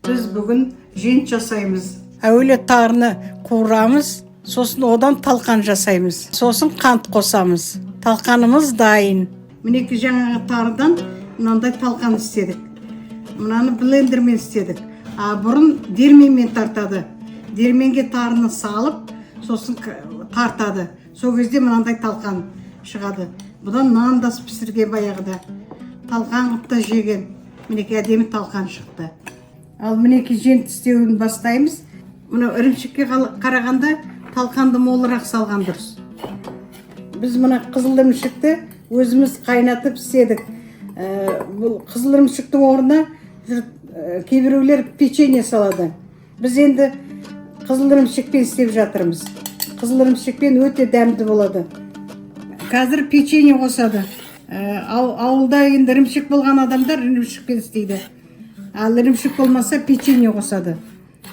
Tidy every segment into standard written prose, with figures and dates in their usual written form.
Біз бүгін жент жасаймыз. Әуелі тарыны қуырамыз, сосын одан талқан жасаймыз. Сосын қант қосамыз. Талқанымыз дайын. Мінекей, жаңағы тарыдан мынандай талқан істедік. Мынаны блендермен істедік. А бұрын дерменмен тартады. Дерменге тарыны салып, сосын тартады. Сол кезде мынандай талқан шығады. Бұдан нан да пісірген баяғыда. Талқан қылып та жеген. Мінекей, әдемі талқан шықты. Ал мінекей, жент істеуін бастаймыз. Мынау ірімшікке қарағанда талқанды молырақ салған дұрыс. Біз мына қызыл ірімшікті өзіміз қайнатып істедік. Бұл қызыл ірімшіктің орнына жұрт, кейбіреулер печенье салады. Біз енді қызыл ірімшікпен істеп жатырмыз. Қызыл ірімшікпен өте дәмді болады. Қазір печенье қосады. Ауылда енді ірімшік болған адамдар ірімшікпен істейді. Ал ірімшік болмаса, печенье қосады.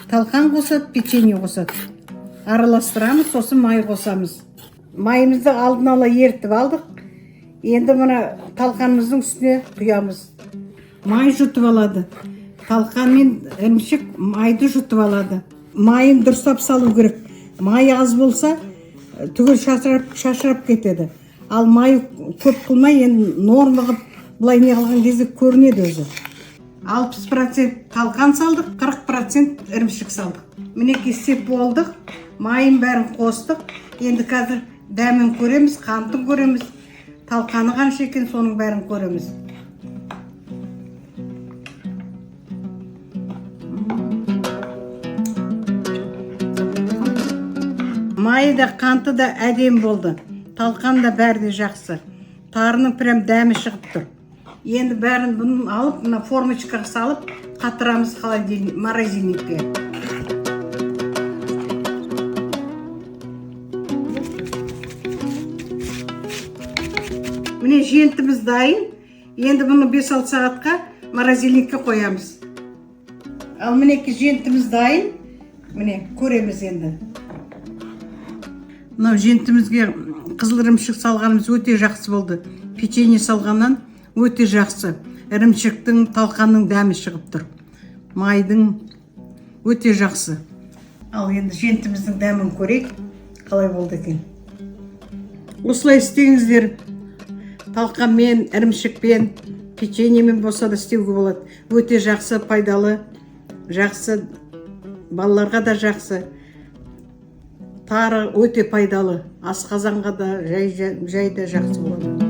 Талқан қосады, печенье қосады. Араластырамыз, сосын май қосамыз. Майымызды алдын ала ерітіп алдық. Енді мына талқанымыздың үстіне құямыз. Май жұтып алады. Талқан мен ірімшік майды жұтып алады. Майын дұрыстап салу керек. Май аз болса, түгел шашырап, шашырап кетеді. Ал май көп қылмай, енді норма қылып былай не қылған кезде көрінеді өзі. 60% талқан салдық, 40% ірімшік салдық. Мінекей, істеп болдық. Майын бәрін қостық. Енді қазір дәмін көреміз, қантын көреміз. Талқаны қанша екен, соның бәрін көреміз. Майы да, қанты да әдемі болды. Талқан да, бәрі де жақсы. Тарының прям дәмі шығып тұр. Енді бәрін бұны алып, мына формочкаға салып, қатырамыз холодильник, морозильникке. Міне, жентіміз дайын. Енді бұны 5-6 сағатқа морозильникке қоямыз. Ал мінекей, жентіміз дайын. Міне, көреміз енді. Мынау жентімізге қызыл ірімшік салғанымыз өте жақсы болды. Печенье салғаннан өте жақсы. Ірімшіктің, талқанның дәмі шығып тұр. Майдың өте жақсы. Ал енді жентіміздің дәмін көрейік, қалай болды екен. Осылай істеңіздер. Талқанмен, ірімшікпен, печеньемен болса да істеуге болады. Өте жақсы, пайдалы, жақсы, балаларға да жақсы. Тары өте пайдалы. Асқазанға да, жай, жай да жақсы болады.